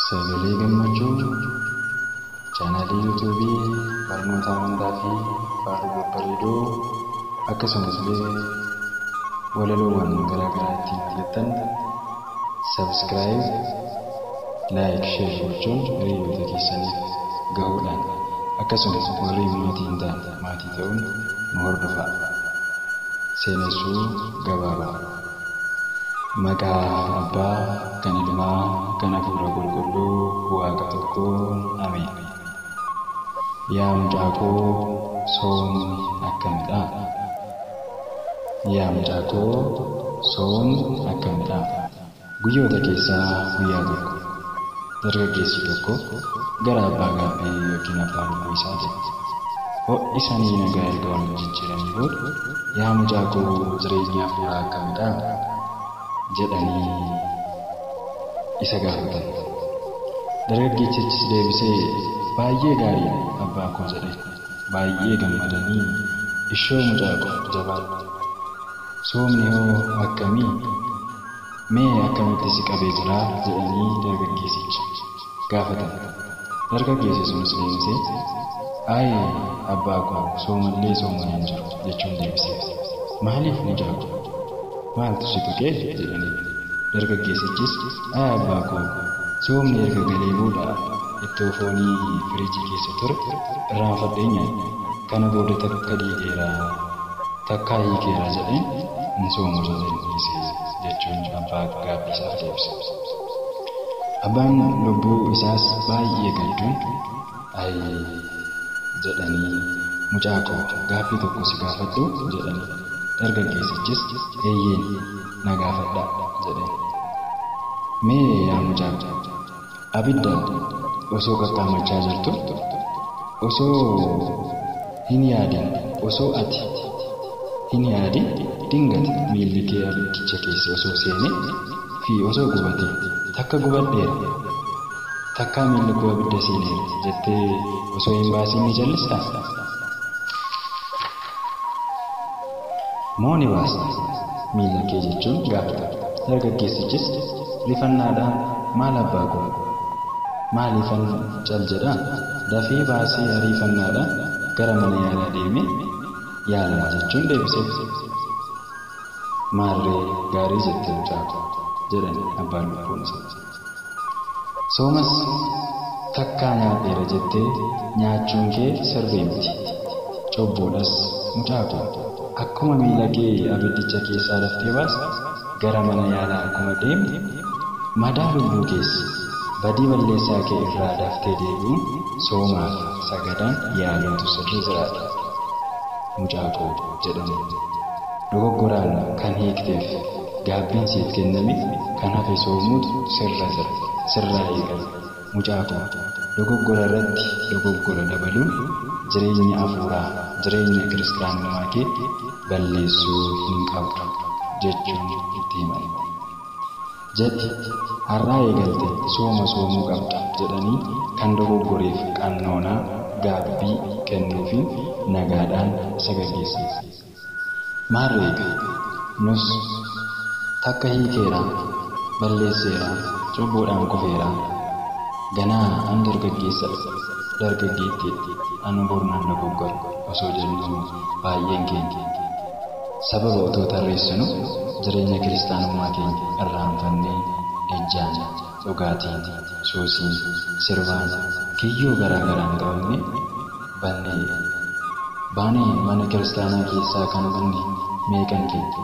Sagalee Gammachuu chaanaalii yuutuubii barnoota amantaa fi faaruu babbareedoo akkasumas illee walaloowwan garaa garaa ittiin argattan subscribe, like, share gochuun hiriyoota keessaniif gahuudhaan akkasumas warri maatii hin taane maatii ta'uun nu hordofaa. Seenessuu gabaabaa. Maqaa Abbaa kan Ilmaa kan Hafuura Qulqulluu Waaqa tokkoon Ameen. Yaa mucaa koo soomni akkamidha? Yaa mucaa koo soomni akkamidha? Guyyoota keessaa guyyaa tokko dargaggeessi tokko gara abbaa gaaffii yookiin abbaa lubbuu isaa deeme. Ho'isanii nagaa erga wal jijjiiranii booda yaa mucaa koo jireenya hafuuraa akkamidha? Jedhanii isa gaafatan. Dargaggeessichis deebisee baay'ee gaariidha abbaa koo jedhe. Baay'ee gammadanii ishoo mucaa koo jabaadhu. Soomni hoo akkamii? Mee akkamitti si qabee jira? Jedhanii dargaggeessicha gaafatan. Dargaggeessi sunis deebisee ayi abbaa koo soomallee soomaa hin jiru jechuun deebiseef. Maaliif mucaa koo? Maaltu si tuqee? Jedhanii. Dargaggeessichis ayi abbaa koo soomni erga galee booda ittoo foonii firiijii keessa ture irraanfadhee nyaadhe. Kana booda takka dhiigeera takkaa hiikeera jedheen hin soomu jedheen dhiise jechuun abbaa gaaffii isaaf deebise. Abbaan lubbuu isaas baay'ee gadduun ayi jedhanii mucaa koo gaaffii tokko si gaafadhu jedhanii. Dargaggeessichis eeyyeen na gaafadhaa jedheen. Mee yaa mucaa koo abidda osoo qaqqaamachaa jirtu osoo hin yaadin osoo ati hin yaadin dingata miilli kee abiddicha keessa osoo seenee fi osoo gubatee takka gubadheera takkaa miilli koo abidda seeneera jettee osoo hin baasiin ni jallistaa? Moo ni baasta miilla kee jechuun gaafata. Dargaggeessichis rifannaadhaan maal abbaa koo maaliifan cal jedhaa dafee baasee ariifannaadhaan gara mana yaalaa deemee yaalama jechuun deebiseef. Maarree gaarii jettee mucaa koo jedhan abbaan lubbuun isaa. Soomas takkaa nyaadheera jettee nyaachuun kee sirrii miti. Cubbuudhas mucaa koo akkuma miila kee abiddicha keessaa daftee baaste gara mana yaalaa akkuma deemte madaa lubbuu keessa badii balleessaa kee irraa daftee deebi'uun soomaaf sagadaan yaaluutu sirra jiraata. Mucaa koo jedhanii dogoggoraan kan hiikteef gaabbiin siif kenname kan hafe soomuutu sirra jira sirraa eegala. Mucaa koo dogoggora irratti dogoggora dabaluun jireenya hafuuraa jireenya kiristaanummaa kee balleessuu hin qabdu jechuun itti himan. Jedhi har'aa eegalte sooma soomuu qabda jedhanii kan dogoggoreef qannoonaa gaabbii kennuufi nagaadhaan isa gaggeessan. Maarree egaa nus takka hiikeera balleesseera cubbuudhaan kufeera ganaa an dargaggeessa dargaggeettii anu bornaan dogoggora osoo jennu baay'een keenya sababa otoo tarreessinu jireenya kiristaanummaa keenya irraanfannee ejjaan dhugaatiin suusiin sirbaan kiyyoo garaa garaan qabamne bannee baanee mana kiristaanaa keessaa kan banne meeqan keenya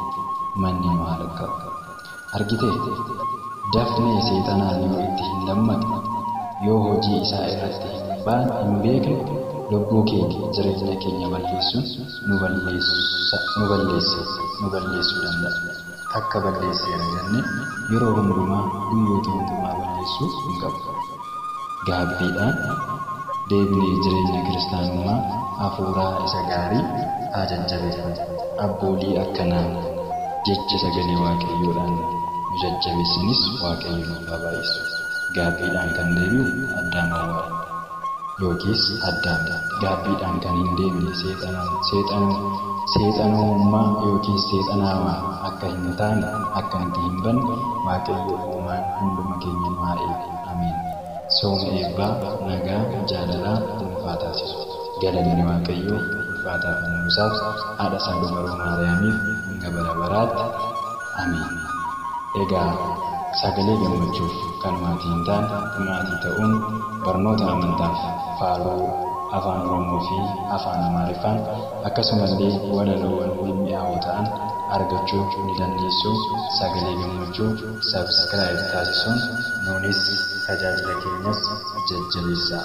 manni nu haa dhaqqabu. Argitee dafnee seexanaan yoo itti hin dammaqne yoo hojii isaa irratti hin beekne lubbuu keenya jireenya keenya balleessuun nu balleessuu danda'a. Takka balleesseera jennee yeroo hundumaa guyyoota hundumaa balleessuu hin qabnu. Gaabbiidhaan deebinee jireenya kiristaanummaa hafuuraa isa gaarii haa jajjabeeffannu. Abboolii akkanaa jecha sagalee Waaqayyoodhaan nu jajjabeessanis Waaqayyo nuuf haa baay'isu. Gaabbiidhaan kan deebi'u Addaam awwaala yookiis Addaam. Gaabbiidhaan kan hin deebine seexanummaa yookiis seexanaawaa akka hin taane akka nuti hin banne Waaqayyo uumaan hunduma keenya nu haa eegu. Ameen. Sooma eebbaa, nagaa, jaalalaa nuuf taasisu. Galanni Waaqayyoo ulfaataa fannoo haadha isaa dubaroo Maariyaamiif hanga bara baraatti. Ameen. Egaa sagalee gammachuuf kan maatii hin taane maatii ta'uun barnoota amantaaf faaruu afaan Oromoo fi afaan Amaariffaan akkasumallee walaloowwan mimmi'aawoo ta'an argachuu ni dandeessu. Sagalee gammachuu sabskiraayib taasisuun nuunis tajaajila keenyas jajjabeessaa.